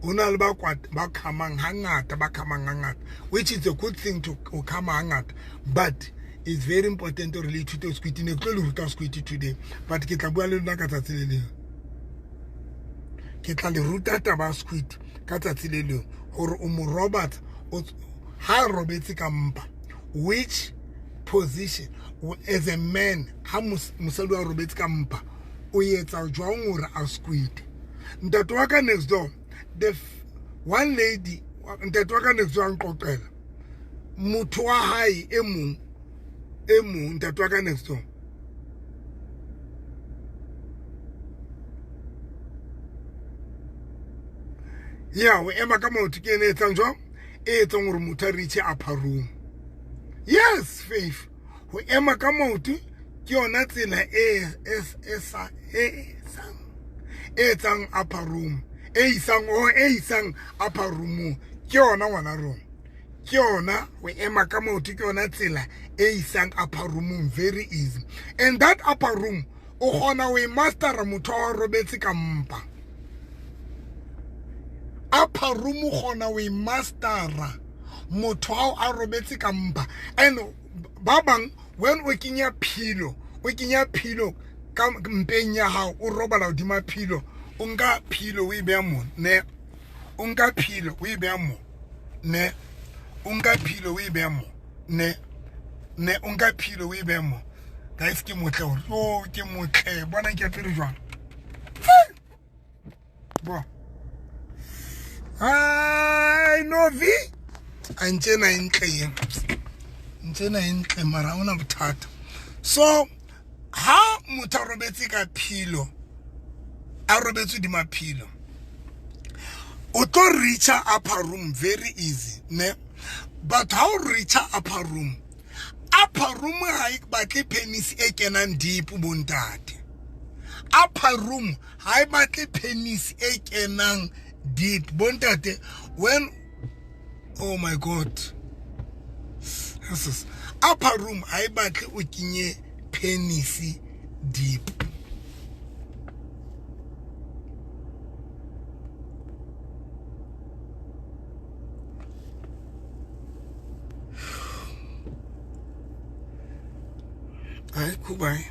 O na le ba ba khamang hangata, ba khamang hangata, which is a good thing to o khama hangata, but it's very important to really ithute squid. Ne ke tlo le ruta squid today, but ke tla bua le lona ka tsatsi le leng. Ke tla le ruta taba ya squid ka tsatsi le leng, hore o mo robatsa ha robetse ka mpa, which position as a man ha mosadi wa robetse ka mpa o etsa jwang hore a squid. Ntate wa ka next door, the one lady, ntate wa ka next door a nqoqela motho wa hae e mong, e mong ntate wa ka next door. Ya o ema ka maoto ke ene e etsang jwang? E etsang hore motho a reach upper room. Yes, Faith, ho ema ka maoto ke yona tsela e etsang upper room, e isang o e isang upper room. Ke yona ngwana rona, ke yona ho ema ka maoto ke yona tsela e isang upper room, very easy. And that upper room o kgona ho e mastera motho wa robetse ka mpa. Upper room o kgona ho e mastera motho ao a robetse ka mpa. And ba bang when o kenya pillow, o kenya pillow ka mpeng ya hao, o robala hodima pillow, o nka pillow o e beha mo ne, o nka pillow o e beha mo ne, o nka pillow o e beha mo ne, ne o nka pillow o e beha mo. Guys, ke motle hore o ke motle, bona ke apere jwang. Bo ai novi a ntse na ntle ye, ntse na ntle mara ona bothata. So ha motho a robetse ka pillow, a robetse hodima pillow, o tlo reacha upper room very easy ne. But ha o reacha upper room, upper room ha e batle penis e kenang deep bontate. Upper room ha e batle penis e kenang deep. Bontate, when, oh my God, this upper room ha e batle o kenye penis deep. Ai, kubai.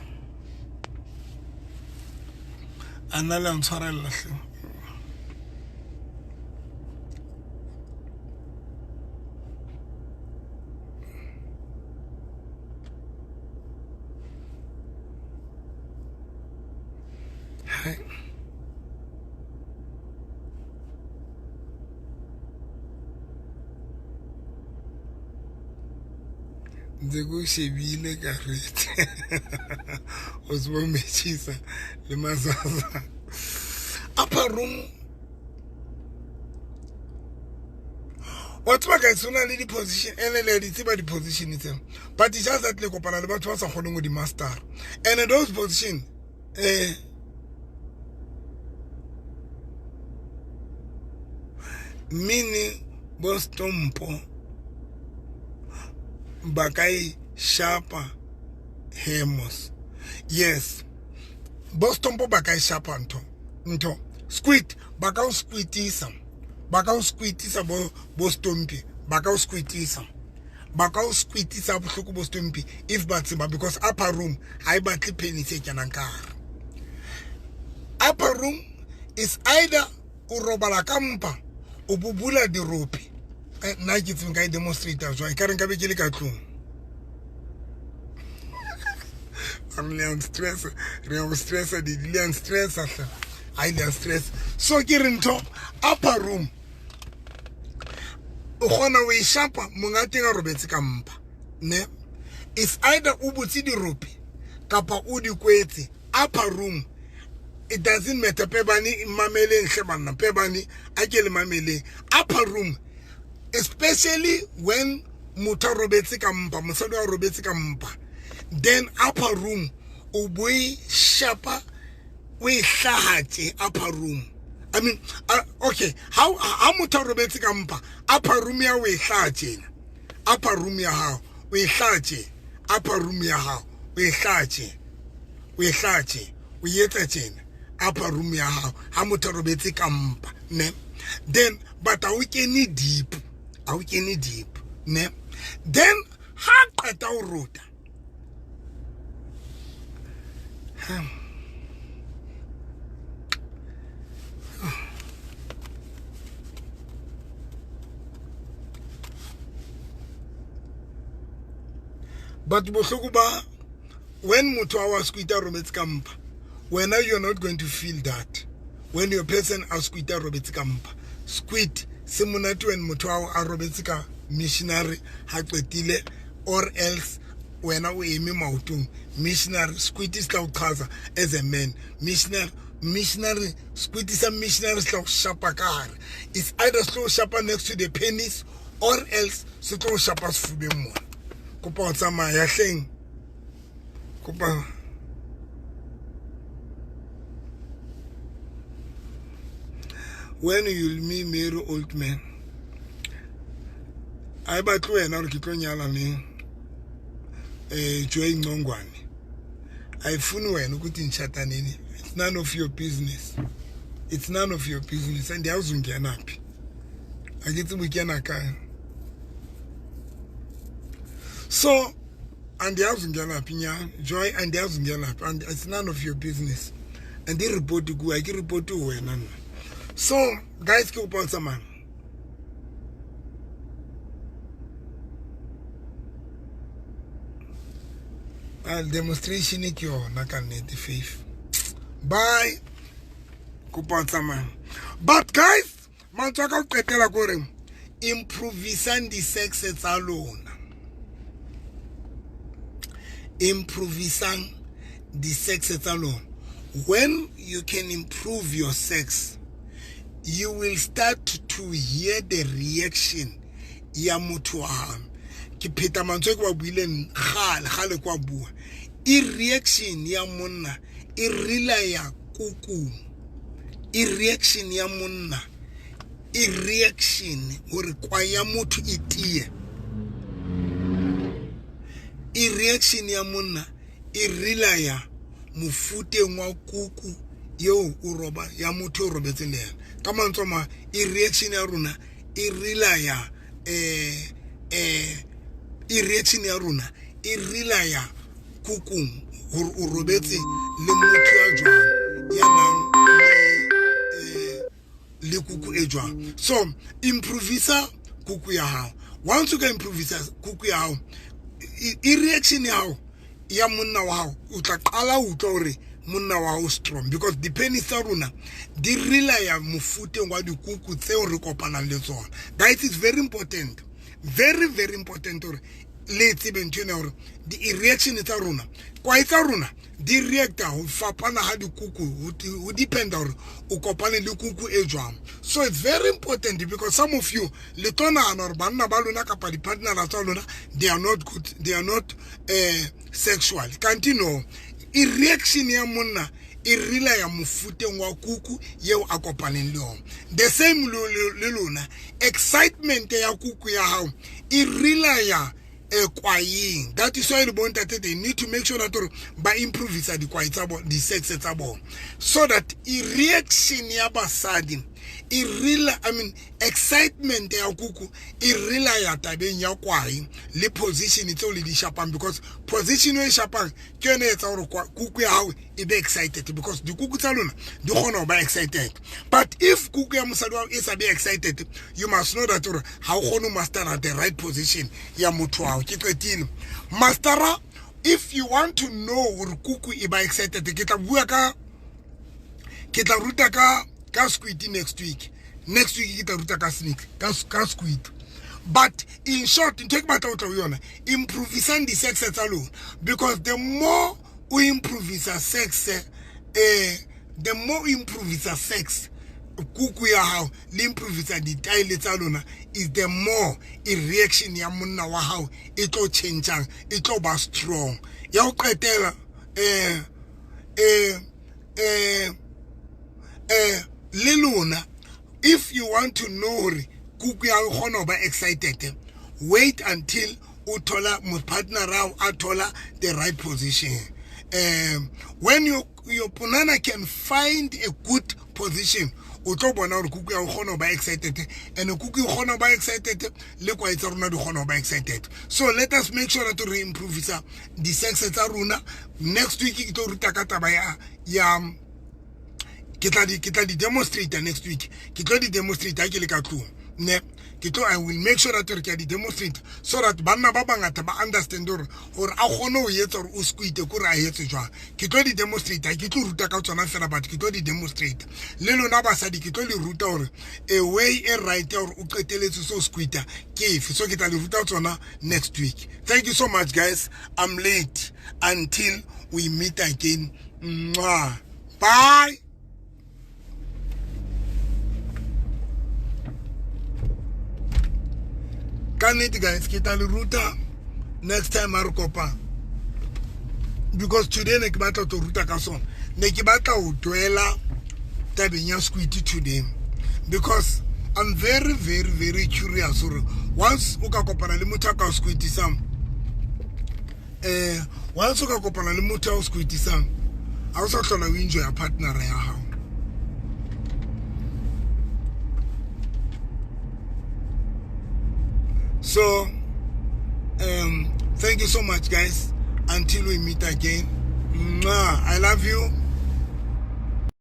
A nna le a ntshwarella hle. Hai. Ntse ke o shebile ka rete o tsebo metšhisa le mazaza. Upper room wa tseba guys, ho na le di-position ene le a di tseba di-position tseo, but it's just that le kopana le batho ba sa kgoneng ho di master. And those position meaning bo stompo ba ka e shapa hemos. Yes, bo stompo ba ka e shapa ntho squid, ba ka o squidisa, ba ka o squidisa bo stompi, ba ka o squidisa, ba ka o squidisa bohloko bo stompi if ba tseba, because upper room ha e batle penis e kenang ka hare. Upper room is either o robala ka mpa, o bubula dirope. Nna ke tsebe nka e demonstrate jwang, ekare nka be ke le ka tlung. Re a stress, re a stress, di le stress hle. Ha ile stress. So ke re ntho upper room o kgona ho e shapa monga teng a robetse ka mpa, ne? It's either o butse dirope kapa o di kwetse. Upper room, it doesn't matter. Pebane mameleng hle banna, pebane a ke le mameleng. Upper room, especially when motho a robetse ka mpa, mosadi a robetse ka mpa, then upper room o bo e shapa, o e hlahatse upper room. I mean, okay, how motho a robetse ka mpa, upper room ya o e hlahatse, upper room ya hao o e hlahatse, upper room ya hao o e hlahatse, o e hlahatse, o etsa tjena upper room ya hao ha motho a robetse ka mpa, ne? Then but a o kene deep, a o kene deep, ne? Then ha qeta o rota, but bohloko ba when motho a wa squita robetse ka mpa, wena you're not going to feel that. When your person a squita robetse ka mpa, squid se monate when motho a robetse ka missionary ha qetile, or else wena o eme maotong. Missionary squid se tla o qhaza as a man. Missionary squid sa missionary se tla o shapa ka hare. It's either se tlo shapa next to the penis or else se tlo shapa sefubeng mona. Kopa o tsamaya hleng. Kopa when you'll me marry old man. I batle wena hore ke tlo nyala neng. Joy Ngcongwane. Ayifuni wena ukuthi ngishada nini. It's none of your business. It's none of your business. And awuzungena phi? Akithi ubukena kae. So andiyazungena phi nya Joy, andiyazungena phi, and it's none of your business. And di report ku, a ke report wena nna. So guys, ke kopa o tsamaya. Demonstration ke yona ka nnete, Faith. Bye. Kopa o tsamaya. But guys, mantswe a ka ho qetela ke hore improvisang di-sex tsa lona. Improvisang di-sex tsa lona. When you can improve your sex, you will start to hear the reaction ya motho wa hao. Ke pheta mantswe ke wa buileng kgale, kgale kwa bua. E reaction ya monna e relaya kuku, e reaction ya monna, e reaction hore kwa ya motho e tie, e reaction ya monna e relaya mofuteng wa kuku yeo o roba ya motho o robetseng le yena. Ka mantswe ma e reaction ya rona e relaya e reaction ya rona e relaya kukung hore o robetse le motho ya jwang ya nang le kuku e jwang. So improvisa kuku ya hao. Once you can improvisa kuku ya hao, e reaction ya hao ya monna wa hao, o tla qala o utlwa hore monna wa hao strong, because di-penis tsa rona di relaya mofuteng wa dikuku tseo re kopanang le tsona. Guys, it's very important, very very important hore le tsebe ntho ena hore di-reaction tsa rona, kwae tsa rona di reacta ho fapana ha dikuku, ho dependa hore o kopane le kuku e jwang. So it's very important, because some of you le tlo nahana hore banna ba lona kapa di-partnera tsa lona they are not good, they are not sexual. Kanti no, e reaction ya monna e relaya mofuteng wa kuku yeo a kopaneng le yona. The same le lona, excitement ya kuku ya hao e relaya kwayeng. That is why le bontate they need to make sure that ba improvisa dikwai tsa bona, di-sex tsa bona, so that e reaction ya basadi e rela, I mean excitement ya kuku e relaya tabeng ya kwai le position tseo le di shapang, because position e shapang ke yone e etsa hore kuku ya hao e be excited, because dikuku tsa lona di kgona ho ba excited. But if kuku ya mosadi wa hao e sa be excited, you must know that hore ha o kgone ho mastera the right position ya motho wa hao. Ke qetile mastera. If you want to know hore kuku e ba excited, ke tla bua ka, ke tla ruta ka squid next week. Next week ke tla ruta ka snake, ka squid. But in short, ntho e ke batla ho tla ho yona, improvisang di-sex tsa lona, because the more o improvisa sex, the more o improvisa sex kuku ya hao le improvisa ditaele tsa lona, is the more e reaction ya monna wa hao e tlo changeang, e tlo ba strong. Ya ho qetela, le lona, if you want to know hore kuku ya kgona ho ba excited, wait until o thola partner hao a thola the right position. When your punana can find a good position, o tlo bona hore kuku ya o kgona ho ba excited, and kuku e kgona ho ba excited le kwae tsa rona di kgona ho ba excited. So let us make sure that re improvisa di-sex tsa rona. Next week ke tlo ruta ka taba ya ke tla di demonstrate next week. Ke tlo di demonstrate ha ke le ka tlung, ne ke tlo, I will make sure that re ke di demonstrate so that banna ba bangata ba understand hore a kgone ho etsa hore o squite ko re a etse jwang. Ke tlo di demonstrate, ke tlo ruta ka tsona fela, but ke tlo di demonstrate le lona basadi. Ke tlo le ruta hore a way e right ya hore o qeteletse so squita ke efe. So ke tla le ruta tsona next week. Thank you so much guys, I'm late. Until we meet again. Mwah. Bye. Ka nnete guys, ke tla le ruta next time a re kopana, because today ne ke batla to ruta ka sona, ne ke batla ho duela tabeng ya squid today, because I'm very very very curious hore once o ka kopana le motho a ka o squidisang, once o ka kopana le motho a o squidisang, ha o sa hlola o enjoy partner ya hao. So thank you so much guys, until we meet again. Mwah. I love you.